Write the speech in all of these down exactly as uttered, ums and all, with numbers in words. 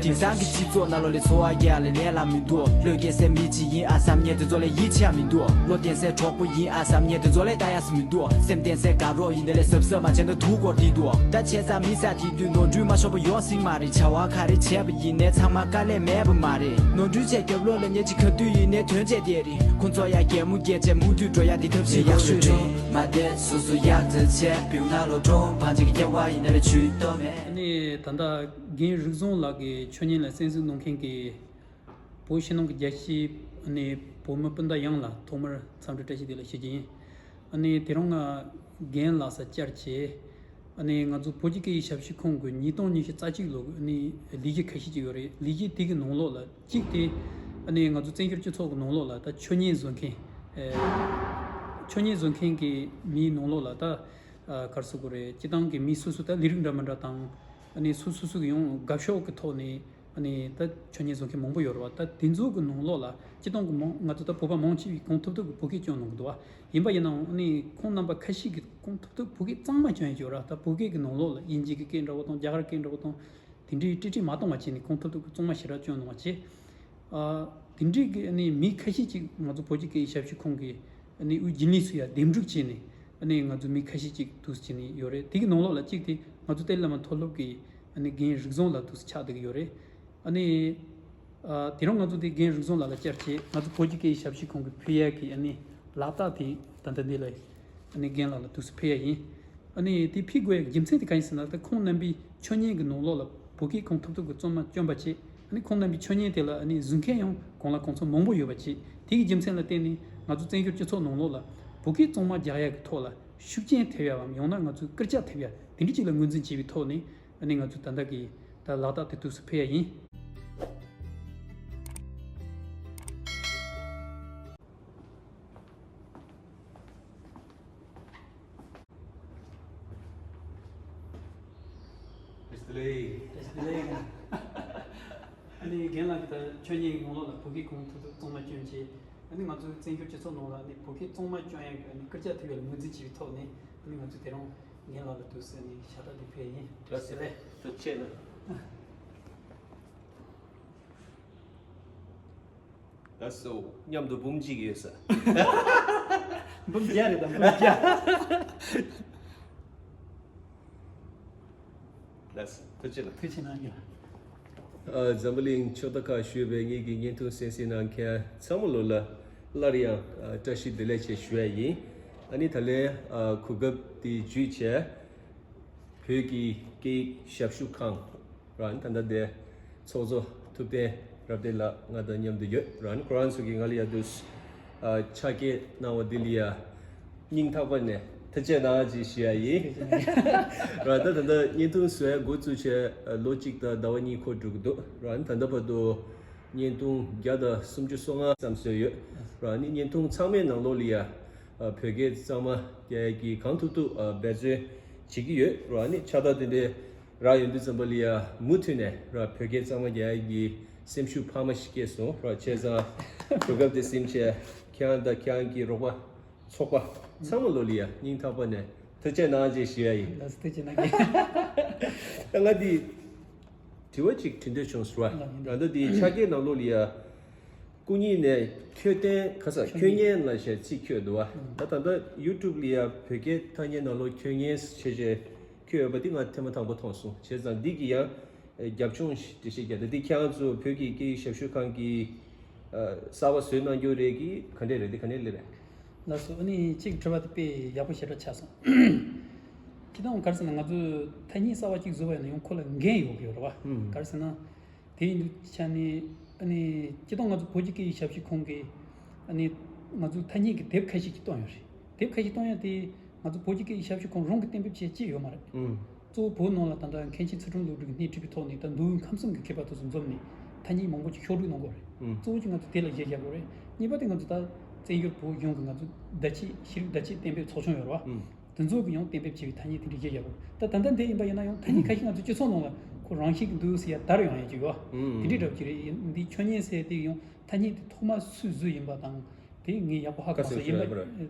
དེང་སང་གི་སྤྱི་ཚོགས་ནང་ལོགས་ལ་འཚོ་བ་རྒྱག་ལས་ལས་ལ་མི་འདུག་བློས་འགེལ་སའི་མི་གཅིག་ཡིན་ཨ་བསམ་མཁན་དེ་ཚོ་ལ་ཡིད་ཆེས་མི་འདུག་བློ་བརྟན་སའི་གྲོགས་པོ་ཡིན་ཨ་བསམ་མཁན་དེ་ཚོ་ལ་ལྟ་ཡག་མི་འདུག་སེམས་བརྟན་སའི་དགའ་རོགས་ཡིན་དེ་ལས་གཟབ་གཟབ་མ་བྱས་ན་དུག་སྐོར་དེ་འདུག་ད་བྱས་ཙང་མི་ས་དེ་དུས་ནོར་འཁྲུལ་མ་ཤོར་བ་ཡོང་སྲིད་མ་རེད། བྱ་བ་ག་རེ་བྱས་པ་ཡིན་ནའི་ཚང་མ་དཀའ་ལས་མེད་པ་མ་རེད། ནོར་འཁྲུལ་བྱས་རྒྱབ་ལོགས་ལ་ཉེས་ཅིག་ག་དུས་ཡིན་ནའི་དོན་བྱས་བསྡད་རེད། ཁོང་ཚོ་ཡང་གད་མོ་བགད་བྱས་མུ་མཐུད་འགྲོ་ཡག་དེ་ཐབས་ཤེས་ཡག་ཤོས་རེད། མ་བསྡད་སོ་སོ་ཡག་ཙམ་བྱས་བེའུ་ནང་ལོགས་འགྲོ་བང་ཆེན་གྱི་སྐྱེ་བ་ཡིན་ནའི་ལས་ཇུས་གཏོགས་མེད། ཨ་ནི་ད་ལྟ་རྒན་རིག་རྫོང་ལགས་ཀྱི་ཆོས་ཉིད་ལ་གསན་གཟིགས་གནང་མཁན་གྱི་བོད་ཕྱི་ནང་གི་རྒྱལ་སྤྱིའི་ཨ་ནི་བོད་མི་སྤུན་ཟླ་ཡོངས་ལ་ཐོག་མར་འཚམས་འདྲི་བཀྲ་ཤིས་བདེ་ལེགས་ཞུ་རྒྱུ་ཡིན། ཨ་ནི་དེ་རིང་ང་རྒན་ལགས་སར་བཅར་བྱས། ཨ་ནི་ང་ཚོ་བོད་ཀྱི་སྐད་ཡིག་ཞབས་ཞུ་ཁང་གི་ཉིས་སྟོང་ཉི་ཤུ་རྩ་གཅིག་ལོ་གི་ཨ་ནི་ལས་གཞི་ཁ་ཤས་ཅིག་ཡོད་རེད། ལས་གཞི་དེ་གི་ནང་ལོགས་ལ་གཅིག་དེ་ཨ་ནི་ང་ཚོ་བཙན་བྱོལ་སྤྱི་ཚོགས་ཀྱི་ནང་ལོགས་ལ་ད་ཆོས་ཉིད་བཟོ་མཁན། ཨེ། ཆོས་ཉིད་བཟོ་མཁན་གྱི་མིའི་ནང་ལོགས་ལ་ད། ཨ། ག་རེ་ཟེར་དགོས་རེད། སྤྱི་བཏང་གི་མི་སོ་སོ་ད་ལས་རིགས་འདྲ་མི་འདྲ་དང་། ཨ་ནི་སོ་སོ་སོ་གི་ཡང་དགའ་ཕྱོགས་ཀྱི་ཐོག་ནས་ཨ་ནི་ད་ཆོས་ཉིད་བཟོ་མཁན་མང་པོ་ཡོད་རེད་བ། ད་དེ་ཚོ་གི་ནང་ལོགས་ལ་སྤྱི་བཏང་གི་མང་ང་ཚོ་ད་བོད་པ་མང་ཆེ་བས་གང་ཐུབ་ཐུབ་ཀྱི་བོད་སྐད་སྐྱོན་གནང་གི་འདུག་བ། ཡིན་པ་ཡིན་ནའང་ཨ་ནི་ཁོང་རྣམ་པ་ཁ་ཤས་ཀྱིས་གང་ཐུབ་ཐུབ་བོད་སྐད་གཙང་མ་སྐྱོན་ཡོད་ར། ད་བོད་སྐད་ཀྱི་ནང་ལོགས་ལ་དབྱིན་ཇི་གི་སྐད་འདྲ་བོ་དང་རྒྱ་གར་སྐད་འདྲ་བོ་དང་། དེ་འདྲའི་ཀྲིག་ཀྲིག་མ་གཏོང་བ་བྱས་ནས་གང་ཐུབ་ཐུབ་ཀྱི་གཙང་མ་ཞེ་དྲག་སྐྱོན་གནང་བ་བྱས། ཨ། དེ་འདྲའི་གི་ཨ་ནི་མི་ཁ་ཤས་ཅིག་ང་ཚོ་བོད་ཀྱི་སྐད་ཡིག་ཞབས་ཞུ་ཁང་གི་ཨ་ནི་དབུས་རྒྱུན་ལས་སུ་ཡང་འདེམས་སྒྲུག་བྱས་ནས་ཨ་ནི་ང་ཚོ་མི་ཁ་ཤས་ཅིག་འདུག་སེ་བྱས་ནས་ཡོད་རེད། དེ་གི་ནང་ལོགས་ལ་གཅིག་དེ་ང་ཚོ་ཏཱ་ལའི་བླ་མ་མཐོ་སློབ་ཀྱི་ཨ་ནི་རྒན་རིག་རྫོང་ལགས་འདུག་སེ་ཆགས་བསྡད་ཀྱི་ཡོད་རེད། ཨ་ནི། ཨ། དེ་རིང་ང་ཚོ་དེ་རྒན་རིག་རྫོང་ལགས་ལ་བཅར་བྱས་ང་ཚོ་བོད་ཀྱི་སྐད་ཡིག་ཞབས་ཞུ་ཁང་གི་ཕུལ་ཡག་གི་ཨ་ནི་ལག་རྟགས་དེ་ད་ལྟ་འདི་ལ་ཨ་ནི་རྒན་ལགས་ལ་འདུག་སེ་ཕུལ་ཡག་ཡིན། ཨ་ནི་དེ་ཕུལ་དགོས་ཡག་རྒྱུ་མཚན་དེ་གང་ཡིན་ཟེར་ན། ད་ཁོང་རྣམ་པའི་ཆོས་ཉིད་ཀྱི་ནང་ལོགས་ལ་བོད་སྐད་གང་ཐུབ་ཐུབ་ཀྱི་གཙང་མ་སྐྱོན་པ་བྱས། ཨ་ནི་ཁོང་རྣམ་པའི་ཆོས་ཉིད་དེ་ལ་ཨ་ནི་གཟིགས་མཁན་ཡང་གང་ལ་གང་འཚམ་མང་པོ་ཡོད་པ་བྱས། དེ་གི་རྒྱུ་མཚན་ལ་བརྟེན་ནས་ང་ཚོ་བཙན་བྱོལ་སྤྱི་ཚོགས་ནང་ལོགས་ལ་བོད་སྐད་གཙང་མ་རྒྱག་ཡག་གི་ཐོག་ལ་ཤུགས་རྐྱེན་ཐེབས་ཡག་བམ། ཡང་ན་ང་ཚོས་སྐུལ་ལྕག་ཐེབས་ཡག་དེ་འདྲ་ཅིག་ལ་ངོས་འཛིན་བྱས་པའི་ཐོག་ནས། ཨ་ནི་ང་ཚོས་ད་ལྟ་གི་ད་ལག་རྟགས་དེ་འདུག་སེ་ཕུལ་ཡག་ཡིན། བཀྲ་ཤིས་བདེ་ལེགས། བཀྲ་ཤིས་བདེ་ལེགས། ཨ་ནི་རྒན་ལགས་ཀྱིས་ད་ཆོས་ཉིད་ཀྱི་ནང་ལོགས་ལ་བོད་སྐད་གང་ཐུབ་ཐུབ་གཙང་མ་སྐྱོན་བྱས། ཨ་ནི་ང་ཚོའི་བཙན་བྱོལ་སྤྱི་ཚོགས་ནང་ལ་ཨ་ནི་བོད་སྐད་གཙང་མ་སྐྱོན་ཡག་གི་ཨ་ནི་སྐུལ་ལྕག་ཐེབས་ཡག་ལ་ངོས་འཛིན་བྱས་པའི་ཐོག་ནས། ཨ་ནི་ང་ཚོས་དེ་རིང་རྒན་ལགས་ལ་འདུག་སེ་ཨ་ནི་ཤ་སྟག་དེ་ཕུལ་ཡག་ཡིན། བཀྲ་ཤིས་བདེ་ལེགས། ཐུགས་རྗེ་ཆེ་གནང་། ལགས་སོ། མཉམ་དུ་འབུམ་གཅིག་ཡོད་ས། འབུམ་བརྒྱ་རེད་དམ། འབུམ་བརྒྱ། ལགས་སོ། ཐུགས་རྗེ་གནང་། ཐུགས་རྗེ་གནང་། ཨ། འཛམ་བུ་གླིང་ཕྱོགས་མཐའ་ཁག་བཞུགས་པའི་ངེད་ཀྱི་བརྙན་ཐུང་གསན་གཟིགས་གནང་མཁན་ཚང་མ་ལོ་ལ་སླར་ཡང་ཨ་བཀྲ་ཤིས་བདེ་ལེགས་བཅས་ཞུ་ཡག་ཡིན། ཨ་ནི་ད་ལན་ཨ་གོ་སྐབས་འདི་བརྒྱུད་བྱས། བོད་ཀྱི་སྐད་ཡིག་ཞབས་ཞུ་ཁང་རང་ད་ལྟ་དེ་ཚོགས་གཙོ་ཐུབ་བསྟན་རབ་བརྟན་ལགས་ང་དང་མཉམ་དུ་ཡོད། རང་ཁོ་རང་ཚོ་གིས་ང་ལ་ཡ་འདུག་ཨ་ཕྱག་འཁྱེར་གནང་བ་འདི་ལ་ཡ་སྙིང་ཐག་པ་ནས་ཐུགས་རྗེ་གནང་ཅེས་ཞུ་ཡག་ཡིན། རང་ད་ད་ལྟ་བརྙན་ཐུང་བཟོ་ཡག་འགོ་བཙུགས་བྱས་ལོ་གཅིག་དང་ཟླ་བ་གཉིས་འཁོར་འགྲོ་གི་འདུག་རང་ད་ལྟ་བར་དུ་བརྙན་ཐུང་བརྒྱ་དང་སུམ་ཅུ་སོ་ལྔ་ཙམ་བཟོས་ཡོད། རང་ནི་བརྙན་ཐུང་ཚང་མའི་ནང་ལོགས་ལ་ཡ། ཨ། བོད་སྐད་གཙང་མ་རྒྱག་ཡག་གི་གང་ཐུབ་ཐུབ་ཨ་འབད་བརྩོན་བྱེད་ཀྱི་ཡོད་ར། ནི་ཕྱག་རྟགས་དེ་འདྲའི་རག་ཡོང་དུས་ཙམ་པ་ལ་ཡ་མུ་མཐུད་ནས་ར་བོད་སྐད་གཙང་མ་རྒྱག་ཡག་གི་སེམས་ཤུགས་འཕར་མ་ཞིག་སྐྱེས་སོང་ར། བྱས་ཙང་གོ་སྐབས་དེ་ཟིན་བྱས་ཁྱེད་རང་དང་ཁྱེད་རང་གི་རོགས་པ་ཚོགས་པ་ཚང་མ་ལོ་ལ་ཡ་སྙིང་ཐག་པ་ནས་ཐུགས་རྗེ་གནང་ཅེས་ཞུ་ཡག་ཡིན། ལགས་སོ། ཐུགས་རྗེ་གནང་གི། ད་ང་འདི་དྲི་བ་གཅིག་དྲི་འདོད་བྱུང་སོང་ར། ལགས་ཡིན། ད་ལྟ་འདི་ཕྱག་འཁྱེར་ནང་ལོགས་ལ་ཡ། སྐུ་ཉིད་ནས་འཁྱོད་ལྡན་ག་ས་འཁྱོད་ཉན་ལ་ཞེས་ཚིག་འཁྱོད་འདུག་བ། ད་ད་ལྟ་ཡུ་ཊུབ་ལ་ཡ་བོད་སྐད་ཐ་སྙད་ནང་ལོགས་འཁྱོད་ཉན་ཞེས་བྱས་འཁྱོད་ཡོད་པ་འདི་ང་ཐེངས་མ་དང་པོ་མཐོང་སོང་། བྱས་ཙང་འདི་གི་ཡང་རྒྱབ་ལྗོངས་ཤིག་འགྲེལ་བཤད་རྒྱག། ད་འདི་ཁྱེད་རང་ཚོ་བོད་ཀྱི་སྐད་ཡིག་ཞབས་ཞུ་ཁང་གི་གསར་པ་བཟོས་གནང་རྒྱུ་རེད་ཀྱི་ག་འདྲས་རེད། འདི་ག་ནས་སླེབས་རེད། ལགས་སོ། ཨ་ནི་གཅིག་དྲི་བ་དེ་དཔེ་ཡག་པོ་ཞེ་དྲག་ཆགས་སོང་། སྤྱིར་བཏང་ག་རེ་ཟེར་ན་ང་ཚོས་ཐ་སྙད་གསར་པ་གཅིག་བཟོས་པ་ཡིན་ན་ཡང་ཁོ་ལ་འགན་ཡོད་ཀྱི་ཡོད་རེད་བ། ག་རེ་ཟེར་ན། དེ་ཡིན་དུས་ཆ་ནས་ཨ་ནི་སྤྱིར་བཏང་ང་ཚོ་བོད་ཀྱི་སྐད་ཡིག་ཞབས་ཞུ་ཁང་གིས་ཨ་ནི་ང་ཚོ་ཐ་སྙད་ཀྱི་དེབ་ཁ་ཤས་ཀྱི་བཏོན་ཡོད་རེད། དེབ་ཁ་ཤས་བཏོན་ཡ་དེ་ང་ཚོ་བོད་ཀྱི་སྐད་ཡིག་ཞབས་ཞུ་ཁང་རང་གིས་གཏན་འབེབས་བྱས་ཅི་ཡོད་མ་རེད། གཙོ་བོ་བོད་ནང་ལ་ད་ལྟ་མཁན་ཆེན་ཚུལ་ཁྲིམས་བློ་གྲོས་ཀྱིས་སྣེ་ཁྲིད་པའི་ཐོག་ནས་ད་མདོ་དབུས་ཁམས་གསུམ་གྱི་མཁས་པ་དེ་ཚོ་འཛོམས་ནས་ཐ་སྙད་མང་པོ་ཅིག་ཕྱོགས་བསྒྲིགས་གནང་གི་ཡོད་རེད། གཙོ་བོ་ཅིག་ང་ཚོ་དེ་ལ་གཞི་བཞག་དགོས་རེད། གཉིས་པ་དེ་ང་ཚོ་ད་བཙན་བྱོལ་བོད་གཞུང་གི་ང་ཚོ་བརྡ་ཆད་ཤེས་རིག་བརྡ་ཆད་གཏན་འབེབས་ཚོགས་ཆུང་ཡོད་རེད་བ། དེ་ཚོ་གི་ཡང་གཏན་འབེབས་བྱས་པའི་ཐ་སྙད་དེ་འདྲ་བཞག་དགོས། ད་ད་ལྟ་འདི་ཡིན་པ་ཡིན་ན་ཡང་ཐ་སྙད་ཁ་ཤས་ང་ཚོ་སྤྱི་ཚོགས་ནང་ལ་ཁོ་རང་བཞིན་གྱི་འདུག་ཟེར་ཡ་དར་ཡོང་ཡ་ཅིག་ཡོད། དེ་འདྲའི་འདྲ་བོ་ཅིག་རེད། ཡིན་འདི་ཆོས་ཉིད་ཟེར་དེ་ཡང་ཐ་སྙད་དེ་ཐོག་མ་སུས་བཟོས་ཡིན་པ་དང་དེ་ངས་ཡག་པོ་ཧ་གོ་མ་སོང་། ཡིན་པ་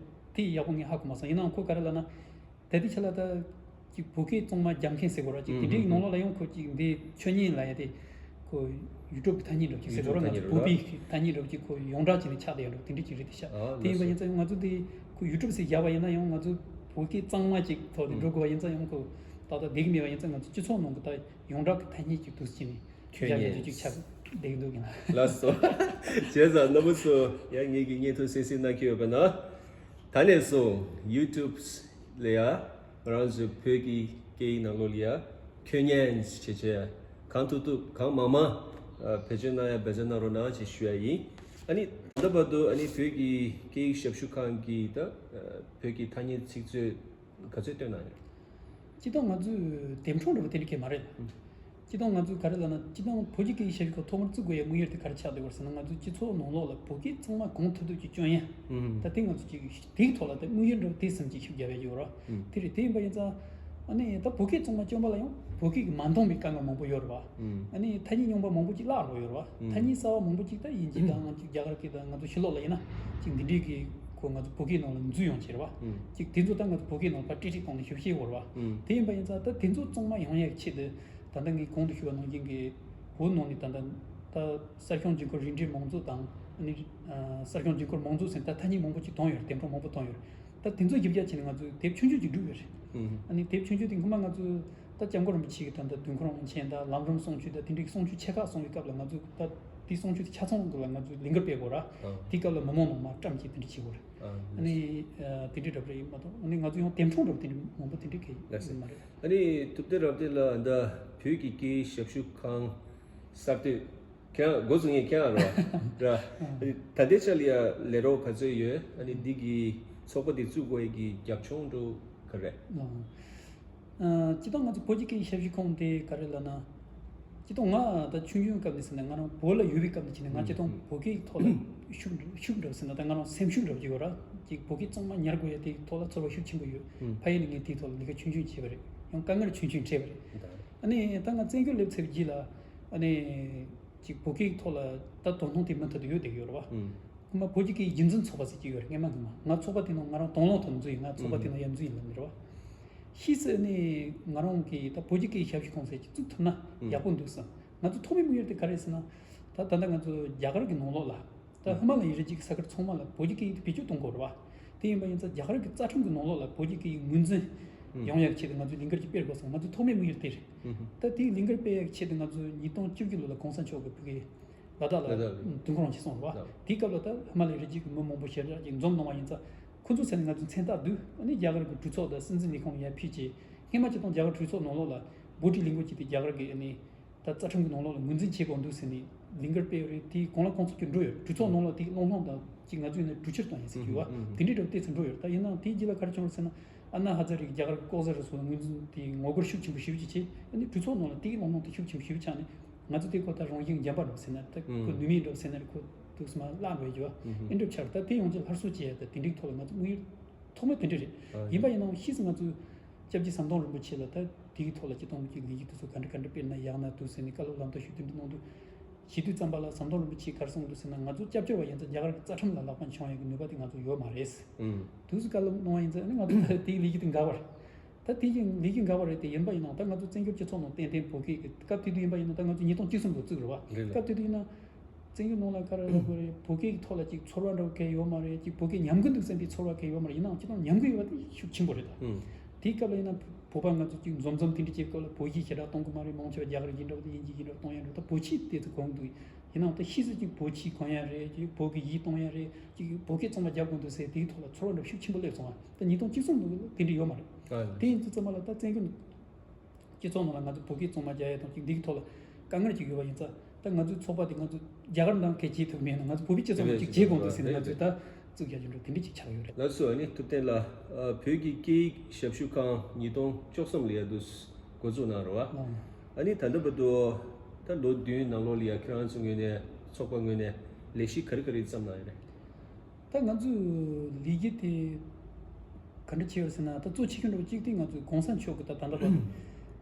དེ་ཡག་པོ་ངས་ཧ་གོ་མ་སོང་། ཡིན་ནའང་ཁོ་ག་རེ་ལབ་ན། ད་ལྟའི་ཆ་ལ་ད་ཅིག་བོད་སྐད་གཙང་མ་རྒྱག་མཁན་ཟེར་དགོས་ར། ཅིག་དེ་འདྲའི་ནང་ལོགས་ལ་ཡང་ཁོ་ཅིག་འདི་ཆོས་ཉིད་ལབ་ཡ་དེ་ ཁོ་ཡུ་ཊུབ་གི་ཐ་སྙད་འདྲ་ཅིག་ཟེར་དགོས་ར། ང་ཚོ་བོད་པའི་ཐ་སྙད་འདྲ་ཅིག་ཁོ་ཡོངས་གྲགས་བྱས་ནས་ཆགས་བསྡད་ཡོད་འགྲོ། དེ་འདྲ་ཅིག་རེད་དེ་ཤག་དེ་ཡིན་པ་ཡིན་ཙང་ཡང་ང་ཚོ་དེ་ཁོ་ཡུ་ཊུབ་ཟེར་བཞག་པ་ཡིན་ན་ཡང་ང་ཚོ་བོད་སྐད་གཙང་མ་ཅིག་ཐོག་ནས་འགྲོ་དགོས་པ་ཡིན་ཙང་ཡང་ཁོ་ཏག་ཏག་བསྡད་ཀྱི་མེད་པ་ཡིན་ཙང་ང་ཚོ་སྤྱི་ཚོགས་ནང་གི་ད་ཡོངས་གྲགས་ཀྱི་ཐ་སྙད་ཅིག་འདུག་སེ་བྱས་ནས་ཁྱོད་རྒྱ་ཡན་ཉན་དུ་ཅིག་ཆགས་བསྡད་ཀྱི་འདུག་གི་ན། ལགས་སོ། བྱས་ཙང་རྣམ་པ་ཚོ་ཡང་ངེད་ཀྱི་བརྙན་ཐུང་གསན་གཟིགས་གནང་གི་ཡོད་པ་ན། ད་ནས་བཟུང་ཡུ་ཊུབ་ལ་ཡ་ང་རང་ཚོའི་བོད་ཀྱི་སྐད་ཡིག་ནང་ལོགས་ལ་ཡ་ཁྱོད་ཉན་བྱེད་བྱེད་གང་ཐུབ་ཐུབ་གང་མང་མང་ཨ་བེད་སྤྱོད་གནང་ཡ་འབད་བརྩོན་གནང་རོགས་གནང་ཞེས་ཞུ་ཡ་ཡིན། ཨ་ནི་ད་ལྟ་བར་དུ་ཨ་ནི་བོད་ཀྱི་སྐད་ཡིག་ཞབས་ཞུ་ཁང་གིས་ད་ཨ་བོད་ཀྱི་ཐ་སྙད་ཚིག་མཛོད་ག་ཚོད་བཏོན་གནང་ཡོད། སྤྱིར་བཏང་ང་ཚོས་འདེམས་སྲུང་འདྲ་པོ་དེ་འདྲ་གས་མ་རེད། ཨུམ། སྤྱིར་བཏང་ང་ཚོས་ག་རེ་ལབ་ན་སྤྱིར་བཏང་བོད་ཀྱི་སྐད་ཡིག་ཞབས་ཞུ་ཁང་ཐོག་མར་བཙུགས་དགོས་ཡ་དམིགས་ཡུལ་དེ་ག་རེ་ཆགས་བསྡད་པ་རེད་ཟེར་ན། ང་ཚོའི་སྤྱི་ཚོགས་ནང་ལོགས་ལ་བོད་སྐད་གཙང་མ་གང་ཐུབ་ཐུབ་ཅིག་སྐྱོན་ཡ། ཨུམ། ད་དེ་ང་ཚོ་ཅིག་དེའི་ཐོག་ལ་ད་དམིགས་ཡུལ་འདྲ་པོ་དེ་བསམ་གྱིས་ཤུགས་རྒྱབ་ཡ་ཡོད་ར། ཨུམ། དེ་རེད། དེ་ཡིན་པ་ཡིན་ཙང་ཨ་ནི་ད་བོད་སྐད་གཙང་མ་སྐྱོན་པ་ལ་ཡང་བོད་སྐད་ཀྱི་མ་འདང་བའི་དཀའ་ངལ་མང་པོ་ཡོད་རེད་བ། ཨུམ། ཨ་ནི་ཐ་སྙད་རྙིང་པ་མང་པོ་ཅིག་བརླག་འགྲོ་ཡོད་རེད་བ། ཨུམ། ཐ་སྙད་གསར་བ་མང་པོ་ཅིག་ད་དབྱིན་ཇི་དང་ང་ཚོ་རྒྱ་གར་སྐད་དང་ང་ཚོ་ཕྱི་ལོགས་ལ་ཡིན་ན་ཅིག་འདི་འདྲའི་གི་ཁོ་ང་ཚོ་བོད་སྐད་ནང་ལ་འཛུལ་ཡོང་བྱས་རེད་བ། ཨུམ། ཅིག་དེ་ཚོ་ད་ང་ཚོ་བོད་སྐད་ནང་ལ་ཕར་ཀྲིག་ཀྲིག་གཏོང་ནས་ཞིབ་བཤེར་བྱས་རེད་བ། ཨུམ། དེ་ཡིན་པ་ཡིན་ཙང་ད་དེ་ཚོ་གཙང་མ་ཡོང་ཡག་ཆེད་དུ་ད་ལྟ་ངས་གོང་དུ་ཞུས་པ་ནང་བཞིན་གི་བོད་ནང་ནས་ད་ལྟ་ད་གསར་ཤོག་འཇིགས་སྐུལ་རིགས་འགྲེ་མང་གཙོ་དང་ཨ་ནི་གསར་ཤོག་འཇིགས་སྐུལ་མང་གཙོ་ཟེར་ད་ཐ་སྙད་མང་པོ་ཅིག་བཏོན་ཡོད་རེད། འདེམས་སྒྲུག་མང་པོ་བཏོན་ཡོད་རེད། ད་དེ་ཚོ་ཞིབ་རྒྱས་བྱས་ནས་ང་ཚོས་དེབ་ཆུང་ཆུང་ཅིག་བསྒྲིགས་ཡོད་རེད། ཨུམ། ཨ་ནི་དེབ་ཆུང་ཆུང་དེ་སྔོན་མ་ང་ཚོས་ད་སྐྱབས་མགོན་རིན་པོ་ཆེ་གི་ད་ལྟ་དུས་འཁོར་དབང་ཆེན་དང་ལམ་རིམ་གསུང་ཆོས་དང་དེ་འདྲའི་གསུང་ཆོས་ཆེ་ཁག་གསུང་བའི་སྐབས་ལ་ང་ཚོས་ད་དེ་གསུང་ཆོས་དེ་ཆ་ཚང་གི་ལ་ང་ཚོས་ལས་འགུལ་སྤེལ་དགོས་ར། ཨ། དེའི་སྐབས་ལ་མི་མང་ནང་མར་བཀྲམ་གྱིས་དེ་འདྲ་བྱེད་དགོས་རེད། ཨ། ཨ་ནི་ཨ་དེ་འདྲའི་འདྲ་པོ་རེད། ཡིན་མ་གཏོགས་ཨ་ནི་ང་ཚོ་ཡང་འདེམས་སྒྲུག་འདྲ་པོ་དེ་འདྲ་མང་པོ་དེ་འདྲ་གལ་ཡིན་མ་རེད། ཨ་ནི་ཐུབ་བསྟན་རབ་བརྟན་ལགས་ད་བོད་ཀྱི་སྐད་ཡིག་ཞབས་ཞུ་ཁང་གསར་གཏོད། ཁྱེད་རང་འགོ་བཙུགས་མཁན་ཁྱེད་རང་རེད་བ། ར། ད་ལྟའི་ཆ་ལ་ཡ་ལས་རོགས་ག་ཚོད་ཡོད། ཨ་ནི་འདི་གི་ཚོགས་པ་འདི་བཙུགས་དགོས་ཡ་གི་རྒྱབ་ལྗོངས་འདྲ་ག་རེ་རེད། ཨ། ཨ། སྤྱིར་བཏང་ང་ཚོ་བོད་ཀྱི་སྐད་ཡིག་ཞབས་ཞུ་ཁང་དེ་ག་རེ་ལབ་ན། སྤྱིར་བཏང་ང་ད་ཆུང་ཆུང་སྐབས་ནས་ཟེར་ན་ང་རང་བོད་ལ་ཡོད་པའི་སྐབས་ནས་བྱས་ནས་ང་སྤྱིར་བཏང་ཨུམ། བོད་སྐད་ཐོག་ལ་ཤུགས་ཤུགས་འདྲ་ཟེར་ན་ད་ང་རང་སེམས་ཤུགས་འདྲ་ཅིག་ཡོད་ར། ཅིག་བོད་སྐད་གཙང་མ་ཉར་དགོས་ཡ་དེའི་ཐོག་ལ་ཚོར་བ་ཤུགས་ཆེན་པོ་ཡོད། ཨུམ། ཕ་ཡུལ་ནས་ངས་དེའི་ཐོག་ལ་ལས་ཀ་ཆུང་ཆུང་བྱས་པ་རེད། ཡང་དཀའ་ངལ་ཆུང་ཆུང་འཕྲད་པ་རེད། ད། ཨ་ནི་ད་ང་བཙན་བྱོལ་སླེབས་ཚར་བའི་རྗེས་ལ་ཨ་ནི། ཅིག་བོད་སྐད་ཀྱི་ཐོག་ལ་ད་དོ་སྣང་དེ་མུ་མཐུད་དུ་ཡོད་བསྡད་ཀྱི་ཡོད་རེད་བ། ཨུམ། སྔོན་མ་བོད་ཀྱི་སྐད་ཡིག་རྒྱུན་འཛིན་ཚོགས་པ་ཟེར་གྱི་ཡོད་རེད། སྔོན་མ་སྔོན་མ་ང་ཚོགས་པ་དེ་ནང་ང་རང་དང་བླངས་ཐོག་འཛུལ་ཡིན། ང་ཚོགས་པ་དེ་ནང་ཡར་འཛུལ་ཡིན་ལབ་ནི་རེད་བ། ཕྱིས་སུ་ནི་ང་རང་གིས་ད་བོད་ཀྱི་སྐད་ཡིག་ཞབས་ཞུ་ཁང་ཟེར་གྱི་བཙུགས་ཐུབ་ན་ཨུམ། ཡག་པོ་འདུག་བསམ། ང་ཚོ་ཐོག་མའི་དམིགས་ཡུལ་དེ་ག་རེ་རེད་ཟེར་ན། ད་ད་ལྟ་ང་ཚོ་རྒྱ་གར་གྱི་ནང་ལོགས་ལ། ད་ཧི་མ་ལ་ཡའི་རི་རྒྱུད་ཀྱི་ས་ཁུལ་ཚང་མ་ལ་བོད་ཀྱི་སྐད་ཡིག་དེ་བེད་སྤྱོད་གཏོང་དགོས་རེད་བ། དེ་ཡིན་པ་ཡིན་ཙང་རྒྱ་གར་གྱི་རྩ་ཁྲིམས་ཀྱི་ནང་ལོགས་ལ་བོད་ཀྱི་སྐད་ཡིག་ངོས་འཛིན་ཨུམ། ཡོང་ཡག་ཆེད་དུ་ང་ཚོས་ལས་འགུལ་ཅིག་སྤེལ་དགོས་སོང་། ང་ཚོའི་ཐོག་མའི་དམིགས་ཡུལ་དེ་རེད། ཨུམ། ད་དེའི་ལས་འགུལ་སྤེལ་ཡག་ཆེད་དུ་ང་ཚོས་ཉིས་སྟོང་བཅུ་བཞི་ལོ་ལ་གོང་ས་མཆོག་གིས་བོད་ཀྱི་ལ་དྭགས་ལ་ལ་དྭགས་ལ་དུས་འཁོར་དབང་ཆེན་གསུངས་རེད་བ། ལ། དེའི་སྐབས་ལ་ད་ཧི་མ་ལ་ཡའི་རི་རྒྱུད་ཀྱི་མི་མང་པོ་ཞེ་དྲག་ཅིག་འཛོམས་གནང་བ་ཡིན་ཙང་། ཁོ་ཚོའི་ས་ནས་ང་ཚོས་མཚན་རྟགས་བསྡུས། ཨ་ནི་རྒྱ་གར་གྱི་གྲོས་ཚོགས་དང་སྲིད་འཛིན་ལས་ཁུངས་ལ་ཡར་ཕུལ་བྱས། སྔོན་མ་སྤྱིར་བཏང་རྒྱ་གར་གྲོས་ཚོགས་ནང་ལོགས་ལ་བྷུ་ཊི་ལས་འགུལ་བྱས་ཏེ་རྒྱ་གར་གྱི་ཨ་ནི། ད་རྩ་ཁྲིམས་ཀྱི་ནང་ལོགས་ལ་ངོས་འཛིན་བྱེད་དགོས་འདུག་ཟེར་ནས་ལས་འགུལ་སྤེལ་ཡོད་རེད། དེའི་གོང་ལ་གོང་ཚོད་ཀྱི་འགྲོ་ཡོད་རེད། གྲོས་ཚོགས་ནང་ལ་དེའི་སློང་སློང་དང་ཅིག་ང་ཚོས་ནས་གྲོས་ཆོད་བཏང་ཡིན་ཟེར་གྱི་ཡོད་བ། དེ་འདྲའི་འདྲ་དེ་ཚོ་འགྲོ་ཡོད་རེད། ད་ཡིན་ནའང་དེའི་རྗེས་ལ་ག་རེ་བྱུང་རེད་ཟེར་ན། ཨ་ན་ཧ་ཛ་རེ་གི་རྒྱ་གར་གྱི་ལྐོག་ཟ་རུ་སོང་ངོས་འཛིན་དེ་ངོ་རྒོལ་ཤུགས་ཆེན་པོ་ཞེ་པོ་ཅིག་བྱས། ཨ་ནི་གྲོས་ཚོགས་ནང་ལ་དེའི་སློང་སློང་དེ་ཤུགས་ཆེན་པོ་ཞེ་པོ་ཆགས་ནས། ང་ཚོ་དེ་ཁོ་ད་རང་བཞིན་འཇམ་པ་འགྲོ་ཟེར་ན་ད་ཁོ་ནུས་མེད་འགྲོ་ཟེར་ན་རེད། ཁོ་དུས་སུ་མ་བརླག་འགྲོ་རྒྱུ་བ། ཨེ་འགྲུབ་ཆགས་ད་དེ་ཡོང་ཆེད་སླར་གསོ་བྱས་ཡ་ད་དེ་འདྲའི་ཐོག་ལ་ང་ཚོ་དམིགས་ཡུལ། ཐོག་མ་དེ་འདྲ་རེད། ཨ། ཡིན་པ་ཡིན་ནའང་ཕྱིས་སུ་ང་ཚོས་སྐྱབས་རྗེ་ཟམ་གདོང་རིན་པོ་ཆེ་ལ་ད་དེའི་ཐོག་ལ་སྤྱིར་བཏང་གི་ལས་ཀྱི་དུས་ཚོད་ག་འདྲ་ག་འདྲ་སྤེལ་ན་ཡག་ན་འདུག་ཟེར་ནས་བཀའ་སློབ་ལམ་སྟོན་ཞུ་དེ་འདྲ་གནང་དུས། ཞུ་དུས་ཙམ་པ་ལ་ཟམ་གདོང་རིན་པོ་ཆེས་ག་རེ་གསུངས་འདུག་ཟེར་ན། ང་ཚོ་སྐྱབས་བཅོལ་བ་ཡིན་ཙང་རྒྱ་གར་གྱི་རྩ་ཁྲིམས་ལ་ལག་པ་འཆང་ཡག་གི་ནུས་པ་དེ་ང་ཚོ་ཡོད་མ་རེད། ཨུམ། དུས་སུ་བཀའ་སློབ་གནང་བ་ཡིན་ཙང་ནི་ང་ཚོ་ད་དེའི་ལས་ཀྱི་དེ་འགལ་བ་རེད། ད་དེ་ཡིན་ལས་ཀྱི་འགལ་བ་རེད་དེ། ཡིན་པ་ཡིན་ནའང་ད་ང་ཚོ་བཙན་བྱོལ་སྤྱི་ཚོགས་ནང་ཏན་ཏན་བོད་སྐད་ཀྱི་སྐབས་དེ་དུས་ཡིན་པ་ཡིན་ན་ད་ང་ཚོ་ཉིས་སྟོང་བཅུ་གསུམ་ལོ་བཙུགས་རེད་བ། རེད་ལ། སྐབས་དེ་དུས་ཡིན་ན། བཙན་བྱོལ་ནང་ལ་ག་རེ་ལབ་དགོས་རེད། བོད་སྐད་ཀྱི་ཐོག་ལ་ཅིག་ཚོར་བ་འདྲ་བོ་གང་ཡོད་མ་རེད། ཅིག་བོད་སྐད་ཉམས་རྒུད་འདུག་བསམ་པའི་ཚོར་བ་གང་ཡོད་མ་རེད། ཡིན་ནའང་སྤྱིར་བཏང་ཉམས་རྒུད་ཡོད་པ་དེ་ཤུགས་ཆེན་པོ་རེད་ད། ཨུམ། དེའི་སྐབས་ལ་ཡིན་ན་བོད་པ་ང་ཚོ་ཅིག་འཛོམས་འཛོམས་དེ་འདྲ་བྱེད་སྐབས་ལ་བོད་གཞས་ཞེ་དྲག་གཏོང་གི་མ་རེད། མང་ཆེ་བ་རྒྱ་གར་གཞས་འདྲ་བོ་དང་དབྱིན་ཇིའི་གཞས་འདྲ་བོ་གཏོང་ཡ་འདྲ་བོ། ད་བོད་ཆས་དེ་ཚོ་གོན་འདུག་ཡིན་ནའང་ད་ཕྱིས་སུ་ཅིག་བོད་ཆས་གོན་ཡ་རེད། ཅིག་བོད་ཀྱི་གཞས་གཏོང་ཡ་རེད། ཅིག་བོད་སྐད་གཙང་མ་རྒྱག་དགོས་འདུག་ཟེར་དེའི་ཐོག་ལ་ཚོར་བ་འདྲ་བོ་ཤུགས་ཆེན་པོ་སླེབས་སོང་བ། ད་ཉིས་སྟོང་བཅུ་གསུམ་ལོ་དེ་འདྲ་ཡོད་མ་རེད། ཨ། དེ་ཡིན་དུས་ཙམ་པ་ལ་ད་བཙན་བྱོལ་སྤྱི་ཚོགས་ནང་ལ་ང་ཚོ་བོད་སྐད་གཙང་མ་རྒྱག་ཡ་དང་ཅིག་འདི་གི་ཐོག་ལ་དཀའ་ངལ་ཅིག་ཡོད་པ་ཡིན་ཙང་། ད་ང་ཚོའི་ཚོགས་པ་དེ་ང་ཚོ་རྒྱ་གར་ནང་གལ་ཆེ་ཐུབ་མེད་ན་ང་ཚོ་བོད་པའི་སྤྱི་ཚོགས་ནང་ཅིག་བྱེད་དགོས་འདུག་ཟེར་ནས་ང་ཚོས་ད་བཙུགས་རྒྱག་རྒྱུ་འདྲ་དེ་འདྲ་ཅིག་ཆགས་ཡོད་རེད། ལགས་སོ། ཨ་ནི་ཐུབ་བསྟན་ལགས། ཨ། བོད་ཀྱི་སྐད་ཡིག་ཞབས་ཞུ་ཁང་ཉིས་སྟོང་བཅུ་གསུམ་ལ་ཡ་འདུག་འགོ་འཛུགས་གནང་རེད་བ། ཨ་ནི་ད་ལྟ་བར་དུ་ད་ལོ་བདུན་ནང་ལོགས་ལ་ཡ་ཁྱེད་རང་ཚོའི་ངོས་ནས་ཚོགས་པ་ངོས་ནས་ལས་གཞི་ག་རེ་ག་རེ་བརྩམས་གནང་ཡོད་རེད། ད་ང་ཚོས་ལས་འགུལ་དེ་ག་འདྲ་བྱས་ཡོད་ཟེར་ན། ད་གཙོ་ཆེ་ཤོས་འདྲ་བོ་གཅིག་དེ་ང་ཚོས་གོང་ས་མཆོག་གིས་ད་ད་ལྟ་བར་དུ་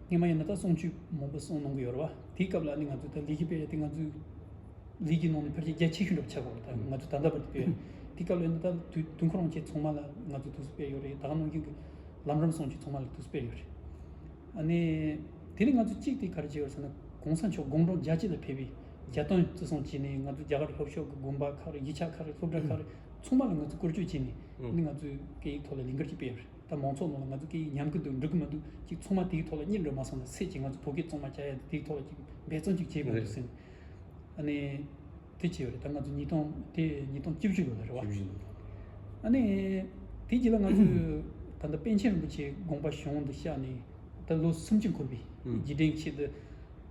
སྔོན་མ་ཡིན་ན་ད་གསུང་ཆོས་མང་པོ་གསུང་གནང་གི་ཡོད་རེད་བ། དེའི་སྐབས་ལ་ནི་ང་ཚོས་ད་ལས་འགུལ་སྤེལ་ཡ་དེ་ང་ཚོའི་ལས་འགུལ་ནང་ནས་ཕལ་ཆེར་རྒྱ་ཆེ་ཤོས་འདྲ་བོ་ཆགས་ཡོད་རེད། ད་ང་ཚོས་ད་ལྟ་བར་དུ་སྤེལ་ཡ། དེའི་སྐབས་ལ་ཡིན་ན་ད་དུས་དུས་འཁོར་དབང་ཆེན་ཚང་མ་ལ་ང་ཚོས་དུས་སུ་སྤེལ་ཡོད་རེད། ད་ག་ནང་བཞིན་གྱི་ལམ་རིམ་གསུང་ཆོས་ཚང་མ་ལ་དུས་སུ་སྤེལ་ཡོད་རེད། ཨ་ནི་དེ་ནི་ང་ཚོས་གཅིག་དེ་ག་རེ་བྱས་ཡོད་ཟེར་ན། གོང་ས་མཆོག་དགུང་གྲངས་བརྒྱད་ཅུ་ལ་ཕེབས་པའི་རྒྱལ་སྟོན་བརྩི་སྲུང་བྱས་ནས། ང་ཚོ་རྒྱ་གར་ལྷོ་ཕྱོགས་ཀྱི་དགོན་པ་ཁག་རེད། གཞིས་ཆགས་ཁག་རེད། སློབ་གྲྭ་ཁག་རེད། ཚང་མ་ལ་ང་ཚོ་བཀོལ་སྤྱོད་བྱས་ནས། ཨ་ནི་ང་ཚོས་སྐད་ཡིག་ཐོག་ལ་ལས་འགུལ་ཅིག་སྤེལ་བ་རེད། ད་མང་ཚོགས་ནང་ལ་ང་ཚོ་སྐད་ཡིག་ཉམས་ཀྱི་འདུག་འགྲིག་གི་མི་འདུག་ཅིག་ཚང་མ་དེའི་ཐོག་ལ་གཉིད་འགྲོ་མ་སོང་ན་སྲིད་ཅིག་ང་ཚོ་བོད་སྐད་གཙང་མ་རྒྱག་ཡ་དེའི་ཐོག་ལ་ཅིག་འབད་བརྩོན་ཅིག་བྱེད་དགོས་འདུག་ཟེར་ནས། ཨ་ནི་དེ་བྱས་པ་རེད། ད་ང་ཚོ་ཉིས་སྟོང་དེ་ཉིས་སྟོང་བཅུ་བཞི་ལོ་ལ་རེད་བ། ཨ་ནི་དེ་རྗེས་ལ་ང་ཚོས་ད་ལྟ་པཎ་ཆེན་རིན་པོ་ཆེ་དགོངས་པ་གཞུང་དུ་བཞག་ནས་ད་ལོ་སུམ་ཅུ་འཁོར་བའི་རྗེས་དྲན་ཆེད་དུ།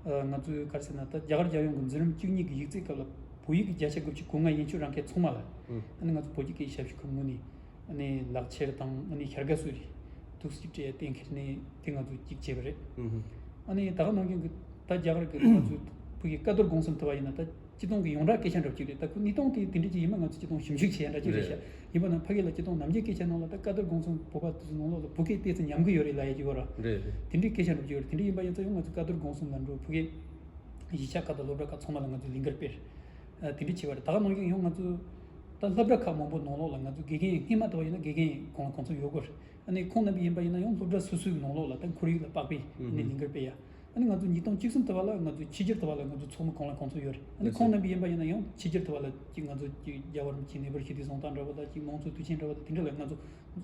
ང་ཚོས་ག་རེ་ཟེར་ན། ད་རྒྱ་གར་རྒྱལ་ཡོངས་ཀྱི་འཛིན་རིམ་བཅུ་གཉིས་ཀྱི་ཡིག་ཚད་སྐབས་ལ་བོད་ཡིག་གི་བརྒྱ་ཆ་དགུ་བཅུ་གོ་ལྔ་ཡན་ཆོད་རང་ཁེ་ཚང་མ་ལ། ཨ་ནི་ང་ཚོ་བོད་ཀྱི་སྐད་ཡིག་ཞབས་ཞུ་ཁང་ངོས་ནས། ཨ་ནི་ལག་ཁྱེར་དང་ཨ་ནི་བྱ་དགའ་སོགས་རེད། ཐུགས་སུ་ཅིག་སྤྲད་གཏན་འཁེལ་ནས་དེ་ང་ཚོ་ཅིག་བྱས་པ་རེད། ཨ་ནི་ད་ག་ནང་བཞིན་གྱི་ད་རྒྱ་གར་གྱི་ང་ཚོའི་བོད་ཀྱི་བཀའ་བསྡུར་དགོངས་སེལ་ཐུབ་པ་ཡིན་ན། ད་སྤྱི་དོན་གྱི་ཡོངས་གྲགས་སྐད་ཆ་འདྲ་པོ་ཅིག་རེད། ད་ཁོ་ཉིས་སྟོང་དེ་དེ་འདྲ་ཅིག་ཡིན་མ། ང་ཚོ་སྤྱི་དོན་ཞིབ་འཇུག་བྱེད་ཡ་འདྲ་ཅིག་རེད་ཤག་ཡིན་པ་ན་ཕ་གི་ལ་སྤྱི་དོན་ནམ་རྒྱུན་སྐད་ཆ་ནང་ལ། ད་བཀའ་བསྡུར་དགོངས་སེལ་བོད་པ་དེ་ཚོ་ནང་ལོགས་ལ་བོད་སྐད་བལྟས་ཚེ་ཉམས་གི་ཡོད་རེད་ལབ་ཡ་ཅིག་ཡོད་ར། རེད་རེད། དེ་འདྲའི་སྐད་ཆ་འདྲ་པོ་ཅིག་ཡོད་རེད། དེ་འདྲ་ཡིན་པ་ཡིན་ཙང་ཡང་ང་ཚོ་བཀའ་བསྡུར་དགོངས་སེལ་ལ་འགྲོ། བོད་ཀྱི་གཞིས་ཆགས་ཁག་དང་སློབ་གྲྭ་ཁག་ཚང་མ་ལ་ང་ཚོས་ལས་འགུལ་སྤེལ། ཨ། དེ་འདྲ་བྱས་པ་རེད། ད་ག་ནང་བཞིན་ཡང་ང་ཚོ་ད་སློབ་གྲྭ་ཁག་མང་པོ་ནང་ལོགས་ལ་ང་ཚོ་དགེ་རྒན་སྔོན་མ་ལྟ་བུ་ཡིན་ན་དགེ་རྒན་གང་ལ་གང་འཚམ་ཡོད་དགོས་རེད། ཨ་ནི་ཁོང་རྣམ་པ་ཡིན་པ་ཡིན་ན་ཡང་སློབ་གྲྭ་སོ་སོའི་ནང་ལོགས་ལ་ད་ཁོར་ཡུག་ལ་དཔག་པའི་ཨ་ནི་ལས་འགུལ་སྤེལ་ཡ། ཨ་ནི་ང་ཚོ་ཉིས་སྟོང་བཅུ་གསུམ་ལྟ་བུ་ལ་ང་ཚོ་ཕྱི་རྒྱལ་ལྟ་བུ་ལ་ང་ཚོ་ཚོགས་མི་གང་ལ་གང་འཚམ་ཡོད་རེད། ཨ་ནི་ཁོང་རྣམ་པ་ཡིན་པ་ཡིན་ན་ཡང་ཕྱི་རྒྱལ་ལྟ་བུ་ལ་ཅིག་ང་ཚོ་ཅིག་རྒྱལ་བ་རིན་པོ་ཆེའི་གནས་བབ་ཞི་བདེ་གསུང་སྟངས་འདྲ་པོ་དང་། ཅིག་དམངས་གཙོ་དུས་ཆེན་འདྲ་པོ་དང་། དེ་འདྲ་ལ་ང་ཚོ་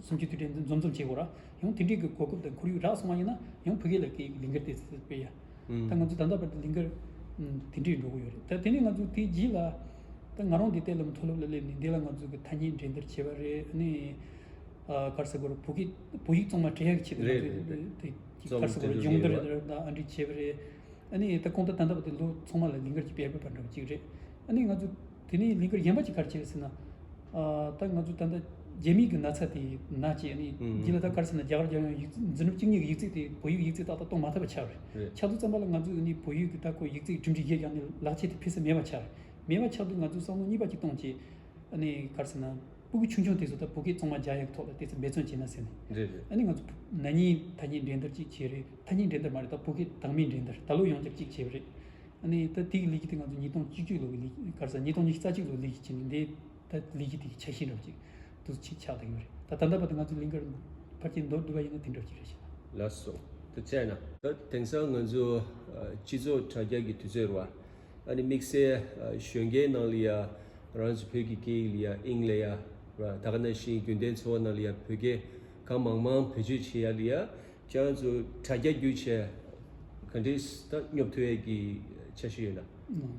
གསུམ་བཅུའི་དུས་དྲན་འཛོམས་འཛོམས་བྱེད་དགོས་ར། ཡང་དེ་འདྲའི་གི་གོ་སྐབས་དང་ཁོར་ཡུག་རག་སོང་བ་ཡིན་ན་ཡང་བོད་སྐད་ལ་སྐད་ཡིག་ལས་འགུལ་དེ་ཚོ་སྤེལ་ཡ། ད་ང་ཚོ་ད་ལྟ་བར་དུ་ལས་འགུལ་དེ་འདྲའི་འགྲོ་གི་ཡོད་རེད། ད་དེ་ནས་ང་ཚོ་དེའི་རྗེས་ལ་ད་ང་རང་འདི་ལྟའི་ལམ་མཐོ་སློབ་ལ་སླེབས་ནས་འདི་ལ་ང་ཚོ་གི་ཐ་སྙད་འགྲན་བསྡུར་བྱས་པ་རེད། ཨ་ནི་ག་རེ་ཟེར་དགོས་རེད། བོད་སྐད་བོད་ཡིག་གཙང་མ་སྤྲད་ཡག་གི་ཆེད་དུ་ང་ཚོས་དེ་ག་རེ་ཟེར་དགོས་རེད། སྦྱོང་བརྡར་དང་ཨ་འདྲ་བྱས་པ་རེད། ཨ་ནི་ད་གོང་དུ་ད་ལྟ་བར་དུ་ལོ་ཚང་མ་ལ་ལས་འགུལ་གྱི་སྤེལ་བ་འདྲ་བོ་ཅིག་རེད། ཨ་ནི་ང་ཚོ་དེ་ནས་ལས་འགུལ་གཞན་པ་ཅིག་ག་རེ་བྱས་ཟེར་ན། ཨ། ད་ང་ཚོ་ད་ལྟ་རྒྱ་མིའི་གི་ན་ཚ་དེ་ན་བྱས། ཨ་ནི་རྗེས་ལ་ད་ག་རེ་ཟེར་ན། རྒྱ་གར་རྒྱལ་ཡོངས་ཡིག་འཛིན་རིམ་བཅུ་གཉིས་ཀྱི་ཡིག་ཚད་དེ་བོད་ཡིག་ཡིག་ཚད་ཏག་ཏག་གཏོང་མ་ཐུབ་པ་ཆགས་པ་རེད། ཆགས་དུས་ཙམ་པ་ལ་ང་ཚོས་ཨ་ནི་བོད་ཡིག་གི་ད་ཁོ་ཡིག་ཚད་གྲུབ་འབྲས་བཞེས་ཀྱང་ནི་ལག་ཁྱེར་དེ་ཕུལ་ས་མེད་པ་ཆགས་རེད། མེད་པ་ཆགས་དུས་ང་ཚོས་བསམ་བློ་གཉིས་པ་ཅིག་བཏང་བྱས། ཨ་ནི་ག་རེ་ཟེར་ན། སྤུ་གུ་ཆུང་ཆུང་དེ་ཚོ་ད་བོད་སྐད་གཙང་མ་རྒྱག་ཡག་ཐོག་ལ་དེ་ཚོ་འབད་བརྩོན་བྱས་ན་ཟེར་ནས། རེད་རེད། ཨ་ནི་ང་ཚོ་ན་ནིང་ཐ་སྙད་འགྲན་བསྡུར་ཅིག་བྱས་རེད། ཐ་སྙད་འགྲན་བསྡུར་མ་རེད། ད་བོད་སྐད་དག་མའི་འགྲན་བསྡུར་ད་ལོ་ཡང་བསྐྱར་ཅིག་བྱས་པ་རེད། ཨ་ནི་ད་དེའི་ལས་གཞི་དེ་ང་ཚོ་ཉིས་སྟོང་བཅུ་གཅིག་ལོ་གི་ལས། ག་རེ་ཟེར། ཉིས་སྟོང་ཉི་ཤུ་རྩ་གཅིག་ལོ་ལས་གཞི་བྱས་ནས་འདི་ད་ལས་གཞི་དེ་གི་ཆ་ཤས་འདྲ་བོ་ཅིག་ཏུ་ཅིག་ཆགས་བསྡད་ཡོད་རེད། ད་ད་ལྟ་བར་དུ་ང་ཚོའི་ལས་འགུལ་ཕལ་ཆེར་མདོར་བསྡུས་པ་ཡིན་ན་དེ་འདྲ་ཅིག་རེད་ཤག་ལགས་སོ། དེ་བྱས་ན་ད་དེང་སང་ང་ཚོ་ཨ་སྤྱི་ཚོགས་དྲ་རྒྱ་གི་དུས་ཚོད་རེད་བ། ཨ་ནི་དམིགས་བསལ་ཨ་གཞོན་སྐྱེས་ནང་ལ་ཡ་རང་ཚོ་བོད་ཀྱི་སྐད་ཡིག་ལ་ཡ་དབྱིངས་ལ་ཡ་ར། ད་ག་ནང་བཞིན་རྒྱུན་ལྡན་འཚོ་བ་ནང་ལ་ཡ་བོད་སྐད་གང་མང་མང་བེད་སྤྱོད་བྱེད་ཡ་ལ་ཡ་ཁྱེད་རང་ཚོ་དྲ་རྒྱ་བརྒྱུད་བྱས་ག་འདྲས་ད་སྙོབ་ཐུབ་ཡ་གི་འཆར་གཞི་ཡོད་ན། ཨང་།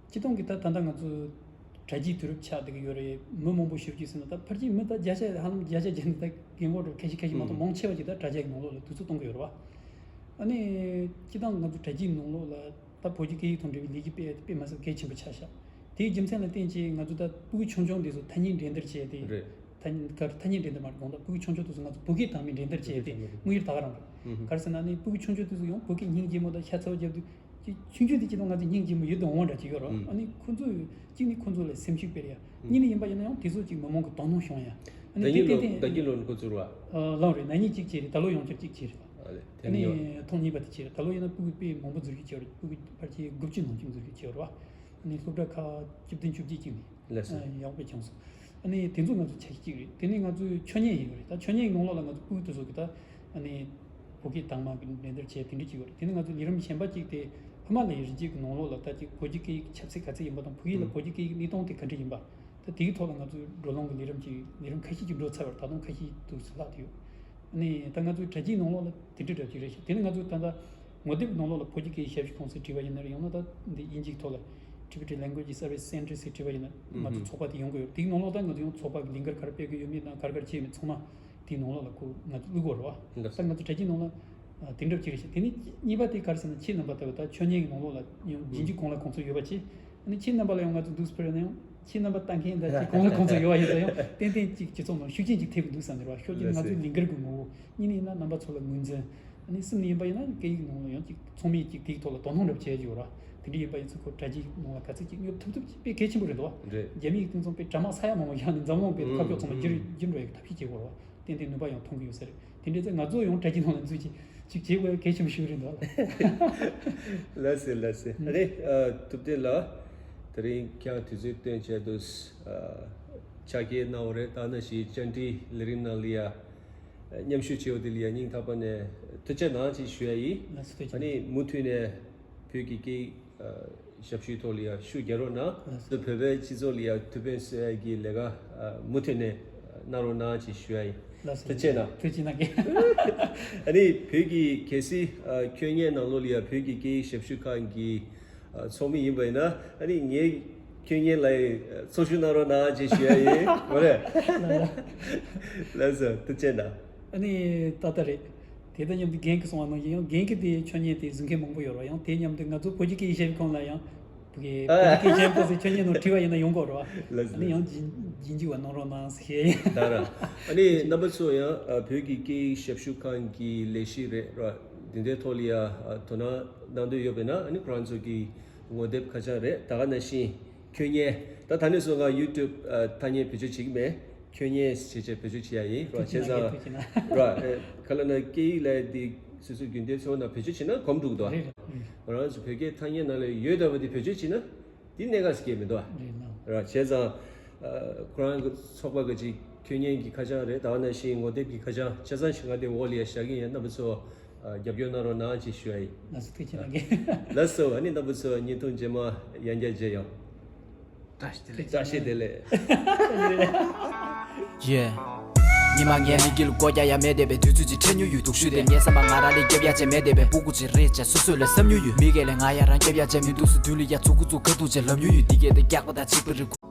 སྤྱིར་བཏང་གི་ད་ད་ལྟ་ང་ཚོ་དྲ་རྒྱའི་དུས་རབས་ཆགས་བསྡད་ཀྱི་ཡོད་རེད། མི་མང་པོ་ཞེ་པོ་ཅིག་ཟེར་ན། ད་ཕལ་ཆེར་མི་ད་བརྒྱ་ཆ་ཧ་ལམ་བརྒྱ་ཆ་བརྒྱ་ནི་ད་རྒན་གོག་འདྲ་ཁ་ཤས་ཁ་ཤས་མ་གཏོགས་ཨང་། མང་ཆེ་བ་ཅིག་ད་དྲ་རྒྱ་གི་ནང་ལོགས་ལ་དུས་ཚོད་གཏོང་གི་ཡོད་རེད་བ། ཨ་ནི་སྤྱིར་བཏང་ང་ཚོ་དྲ་རྒྱའི་ནང་ལོགས་ལ་ད་བོད་ཀྱི་སྐད་ཡིག་དང་འབྲེལ་བའི་ལས་འགུལ་སྤེལ་ཡ་དེ་དཔེ་མི་སྲིད་གལ་ཆེན་པོ་ཆགས་ཤག་དེའི་རྒྱུ་མཚན་ལ་བརྟེན་བྱས་ང་ཚོ་ད་སྤུ་གུ་ཆུང་ཆུང་འདི་ཚོ་ཐ་སྙད་འགྲན་བསྡུར་བྱས་ཏེ། རེད། ཐ་སྙད་ག་ཐ་སྙད་འགྲན་བསྡུར་མ་རེད། དགོངས་དག་སྤུ་གུ་ཆུང་ཆུང་དེ་ཚོ་ང་ཚོ་བོད་སྐད་དག་མའི་འགྲན་བསྡུར་བྱས་ཏེ་དངོས་ཡོད་ད་ག་རང་རེད། ཨུ་ཧུམ། ག་རེ་ཟེར་ན་ནི་སྤུ་གུ་ཆུང་ཆུང་དེ་ཚོ་ཡང་བོད་སྐད་སྙིང་རྗེ་མོ་དང་ཤ་ཚ་བོ་རྒྱབ་དུས། ཅིག་ཆུང་ཆུང་དེ་སྤྱིར་བཏང་ང་ཚོ་སྙིང་རྗེ་མོ་ཡོད་དུ་འོང་བ་འདྲ་ཅིག་ཡོད་རེད་བ། ཨུ། ཨ་ནི་ཁོ་ཚོས་གཅིག་ནི་ཁོ་ཚོ་ལ་སེམས་ཤུགས་སྤེལ་ཡ། ཨུ། གཉིས་ནི་ཡིན་པ་ཡིན་ན་ཡང་དེ་ཚོ་ཅིག་མི་མང་གི་དོ་སྣང་བྱུང་ཡ། ཨ་ནི་ཟླ་དེ་ཉིན་ལོ་ཏན་ཏན་ཟླ་དགུ་ལོ་ནི་ཁོ་ཚོར་བ། ཨ། ལངས་རེད། ན་ནིང་གཅིག་བྱས་རེད། ད་ལོ་ཡང་བསྐྱར་གཅིག་བྱས་རེད། ཨ་ལས། དེ་ཨ་ནི་ནི་ཡང་ཐེངས་གཉིས་པ་དེ་བྱས་རེད། ད་ལོ་ཡིན་ན་སྤུ་གུ་དཔེ་མང་པོ་འཛུལ་ཞུགས་བྱས་རེད། སྤུ་གུ་ཕལ་ཆེར་དགུ་བཅུ་ནང་བཞིན་འཛུལ་ཞུགས་བྱས་རེད་བ། ཨ་ནི་སློབ་གྲྭ་ཁག་བཅུ་བདུན་བཅུ་བརྒྱད་ཅིག་ནས། ལགས་སོ། ཨ། ཡག་པོ་བྱུང་སོང་། ཨ་ནི་དེ་ཚོ་ང་ཚོ་ཆ་ཤས་གཅིག་རེད། དེ་ནས་ང་ཚོའི་ཆོས་ཉན་ཡིན་རེད། ད་ཆོས་ཉན་ནང་ལོགས་ལ་ང་ཚོ་སྤུ་གུ་དེ་ཚོ་གི་ད་ཨ་ནི་བོད་སྐད་དག་མ་གི་འགྲན་བསྡུར་བྱས་དེ་འདྲ་ཅིག་ཡོད་རེད། དེ་ནས་ང་ཚོ་ལས་རིམ་གཞན་པ་གཅིག་དེ་ཧི་མ་ལ་ཡའི་རི་རྒྱུད་ཀྱི་ནང་ལོགས་ལ་ད་ཅིག་བོད་ཀྱི་སྐད་ཡིག་ཁྱབ་ཚད་ག་ཚད་ཡིན་པ་དང་། ཕ་གི་ལ་ཨུ། བོད་ཀྱི་སྐད་ཡིག་གནས་སྟངས་དེ་ག་འདྲ་ཡིན་པ། ད་དེའི་ཐོག་ལ་ང་ཚོས་བགྲོ་གླེང་གི་ལས་རིམ་གྱི་ལས་རིམ་ཁ་ཤས་ཅིག་འགྲོ་ཚར་བར་ད་དུང་ཁ་ཤས་འདུག་སེ་ལྷག་བསྡད་ཡོད། ཨ་ནི་ད་ང་ཚོའི་དྲ་རྒྱའི་ནང་ལོགས་ལ་དེ་འདྲ་འདྲ་ཅིག་རེད་ཤག་དེ་ནས་ང་ཚོས་ད་ལྟ་ངོ་དེབ་ནང་ལོགས་ལ་བོད་ཀྱི་སྐད་ཡིག་ཞབས་ཞུ་ཁང་ཟེར་བྲིས་པ་ཡིན་ན་རེད། ཡང་ན་ད་འདི་དབྱིན་ཇིའི་ཐོག་ལ་Tibetan Language Service Centre ཟེར་བྲིས་པ་ཡིན་ན་ང་ཚོ་ཨུ་ཧུ། ཚོགས་པ་དེ་ཡོང་གི་ཡོད། དེའི་ནང་ལོགས་ད་ང་ཚོ་ཡང་ཚོགས་པ་གི་ལས་འགུལ་ག་རེ་སྤེལ་གི་ཡོད་མེད་དང་ག་རེ་ག་རེ་བྱས་ཡོད་མེད་ཚང་མ་དེའི་ནང་ལོགས་ལ་ཁོ་ང་ཚོ་བླུག་གི་ཡོད་རེད་བ། ད་ལགས་སོ། ང་ཚོ་དྲ་རྒྱའི་ནང་ལ་ཨ་དེ་འདྲ་ཅིག་རེད་ཤག་དེ་ནས་གཉིས་པ་དེ་ག་རེ་ཟེར་ན། ཁྱེད་རྣམ་པ་ལྟ་བུ་ད་ཆོས་ཉན་གྱི་ནང་ལོགས་ལ་ཡང་དབྱིན་ཇི་གང་ལ་གང་འཚམ་ཡོད་པ་བྱས། ཨ་ནི་ཁྱེད་རྣམ་པ་ལ་ཡང་ང་ཚོ་འདུག་སྤེལ་ན་ཡང་ཁྱེད་རྣམ་པ་ལྟ་མཁན་ད་ཅིག་གང་ལ་གང་འཚམ་ཡོད་པ་ཡིན་ཙང་ཡང་ཏན་ཏན་ཅིག་སྤྱི་ཚོགས་ནང་ཤུགས་རྐྱེན་ཅིག་ཐེབས་ཀྱི་འདུག་བསམ་ནས་རེད་བ། ཤུགས་རྐྱེན་ང་ཚོའི་ལས་འགུལ་གྱི་ངོ་བོ། གཉིས་ནས་ཡིན་ན་རྣམ་པ་ཚོ་ལ་ངོས་འཛིན། ཨ་ནི་གསུམ་ནས་ཡིན་པ་ཡིན་ན་སྐད་ཡིག་ནང་ལ་ཡང་ཅིག་ཚང་མས་ཅིག་དེའི་ཐོག་ལ་དོ་སྣང་འདྲ་བྱེད་ཀྱི་ཡོད་རེད་བ། དེ་འདྲ་ཡིན་པ་ཡིན་ཙང་ཁོ་དྲ་རྒྱའི་ནང་ལ་ག་ཚོད་ཅིག་སྙོབ་ཐུབ་ཐུབ་ཅིག་དཔེ་གལ་ཆེན་པོ་རེད་འདུག་བ། རེད། རྒྱ་མི་ཡིས་དེང་སང་དཔེ་དྲ་དམངས་ས་ཡ་མང་པོ་བཞག་ནས་འཛམ་གླིང་དཔེ་ཁ་ཕྱོགས་ཚང་མ་བསྒྱུར་བསྒྱུར་འགྲོ་ཡག་གི་ཐབས་ཤེས་བྱེད་ཀྱི་ཡོད་རེད་བ། ཏན་ཏན་ནུས་པ་ཡང་ཐོན་གྱི་ཡོད་ས་རེད། དེ་འདྲ་ཚེ་ང་ཚོ་ཡང་དྲ་རྒྱའི་ནང་ལ་འཛུལ་ཅིག་ཅིག་བྱེད་དགོས་གལ་ཆེན་པོ་ཞིག་རེད་འདུག་ལགས་སེ་ལགས་སེ། ཨ་རེད། ཨ། ཐུབ་བསྟན་ལགས། དེ་རིང་ཁྱེད་དུས་ཚོད་བཏོན་བྱས་འདུག་ཨ། ཕྱག་འཁྱེར་གནང་བ་རེད། ད་ནང་བཞིན་བཅར་འདྲིའི་ལས་རིམ་ནང་ལ་ཡ་མཉམ་ཞུགས་བྱས་པ་དེ་ལ་ཡ་སྙིང་ཐག་པ་ནས་ཐུགས་རྗེ་གནང་ཅིག་ཞུ་ཡ་ཡིན། ལགས་སོ། ཐུགས་རྗེ་ཆེ། ཨ་ནི་མུ་མཐུད་ནས། བོད་ཀྱི་སྐད་ཡིག་ཨ་ཞབས་ཞུའི་ཐོག་ལ་ཡང་ཤུགས་རྒྱག་རོགས་གནང་། ལགས་སོ། བོད་པའི་སྤྱི་ཚོགས་ལ་ཡང་ཐུགས་ཕན་གསོས་ཡ་གི་ལས་ཀ་ཨ་མུ་མཐུད་ནས་གནང་རོགས་གནང་ཅེས་ཞུ་ཡ་ཡིན། ལགས་སོ། ཐུགས་རྗེ་གནང་། ཐུགས་རྗེ་གནང་གི། ཨ་ནི་བོད་ཀྱི་གལ་སྲིད་ཨ་ཁྱོད་ཉིད་ནང་ལོགས་ལ་ཡང་བོད་ཀྱི་སྐད་ཡིག་ཞབས་ཞུ་ཁང་གི་ཨ་ཚོགས་མི་ཡིན་པ་ཡིན་ན། ཨ་ནི་ངས་ཁྱོད་ཉིད་ལ་ཡང་ཚོགས་ཞུགས་གནང་རོགས་གནང་ཅེས་ཞུ་ཡ་ཡིན། མ་རེད། ལགས་སོ། ཐུགས་རྗེ་གནང་། ཨ་ནི་ཏག་ཏག་རེད། དེ་དང་མཉམ་དུ་རྒན་གྱིས་གསུངས་པ་ནང་བཞིན་ཡང་རྒན་གྱི་དེ་ཁྱོད་ཉིད་དེ་གཟིགས་མཁན་མང་པོ་ཡོད་རེད། ཡང་དེ་མཉམ་དུ་ང་ཚོ་བོད་ཀྱི་སྐད་ཡིག་ཞབས་ཞུ་ཁང་ལ་ཡང་བོད་ཀྱི་བོད་ཀྱི་སྐད་ཡིག་ཞབས་ཞུ་ཁང་ཟེར་ཁྱོད་ཉིད་ནང་དྲི་བ་ཡིན་ན་ཡོང་གི་རེད་བ། ལགས་སོ། ཨ་ནི་ཡང་རྗེས་རྗེས་འཇུག་པ་གནང་རོགས་གནང་ཟེར་ཞུ་ཡ་ཡིན། ད་ར། ཨ་ནི་རྣམ་པ་ཚོ་ཡང་ཨ་བོད་ཀྱི་སྐད་ཡིག་ཞབས་ཞུ་ཁང་གི་ལས་གཞི་རེད་ར། འདི་འདྲའི་ཐོག་ལ་ཡང་ཨ་དོ་སྣང་གནང་འདོད་ཡོད་པ་ཡིན་ན། ཨ་ནི་ཁོ་རང་ཚོ་གི་ངོ་དེབ་ཁ་བྱང་རེད། ད་ག་ནང་བཞིན་ཁྱོད་ཉིད་ད་ད་ནས་བཟུང་ང་ཡུ་ཊུབ་ཨ་ཐ་སྙད་བེད་སྤྱོད་བྱེད་ཀྱི་མེད། ཁྱོད་ཉིད་ཞེས་བྱས་བེད་སྤྱོད་བྱེད་ཡ་ཡིན་ར། ཐུགས་རྗེ་བྱས་ཙང་། གནང་། ཐུགས་རྗེ་གནང་། ར་ཨེ་ག་ལ་ན་སྐད་ཡིག་ལས་འདི་སོ་སོའི་རྒྱུན་ལྡན་འཚོ་བ་ནང་བེད་སྤྱོད་བྱེད་ན་གོམས་འགྲོ་གི་འདུག་ཨ། རེད་རེད། ཨུམ། ང་རང་ཚོ་བོད་སྐད་ཐ་སྙད་ནང་ལ་ཡོད་བསྡད་པ་འདི་བེད་སྤྱོད་བྱེད་ན་འདི་གནད་འགག་ཞིག་གལ་མི་འདུག་ཨ། རེད་ལགས། ར་བྱས་ཙང་ཨ་ཁོ་རང་གི་ཚོགས་པ་གི་ཅིག་ཁྱོད་ཉིད་ཀྱི་ཁ་བྱང་རེད། ད་ག་ནང་བཞིན་ངོ་དེབ་ཀྱི་ཁ་བྱང་ཆ་ཚང་ཞིག་ང་འདི་འོག་ལ་ཡ་བཞག་གི་ཡིན། རྣམ་པ་ཚོ་ཨ་རྒྱབ་སྐྱོར་གནང་རོགས་གནང་ཅེས་ཞུ་ཡ་ཡིན། ལགས་སོ། ཐུགས་རྗེ་གནང་གི། ལགས་སོ། ཨ་ནི་རྣམ་པ་ཚོ་བརྙན་ཐུང་རྗེས་མ་ཡང་བསྐྱར་མཇལ་ཡོང་། བཀྲ་ཤིས་བདེ་ལེགས། བཀྲ་ཤིས་བདེ་ལེགས། Yeah. ཉི་མ་ངའི་མིག་གི་ལུ་སྒོ་རྒྱག་ཡ་མེད་བསྡད་པའི་དུས་ཚོད་ཅིག་འཕྲད་མྱོང་ཡོད། སྡུག་ཤོས་དེ་ངའི་བསམ་པ་ང་རང་ལས་རྒྱབ་ཡ་ཅིག་མེད་བསྡད་པའི་སྤུ་གུ་ཅིག་རེད་ཅེས་སོ་སོ་ལ་བསམ་མྱོང་ཡོད། མི་སྒེར་ལས་ང་ཡ་རང་རྒྱབ་ཡ་ཅིག་མི་འདུག་སུ་དུས་ལ་ཡ་ཚུགས་ཀུ་ཚུགས་ཁ་ཐུག་ཅེས་ལབ་མྱོང་ཡོད། འདི་གས་དེ་རྒྱག་པ་དང་བྱིས་པ་རེད།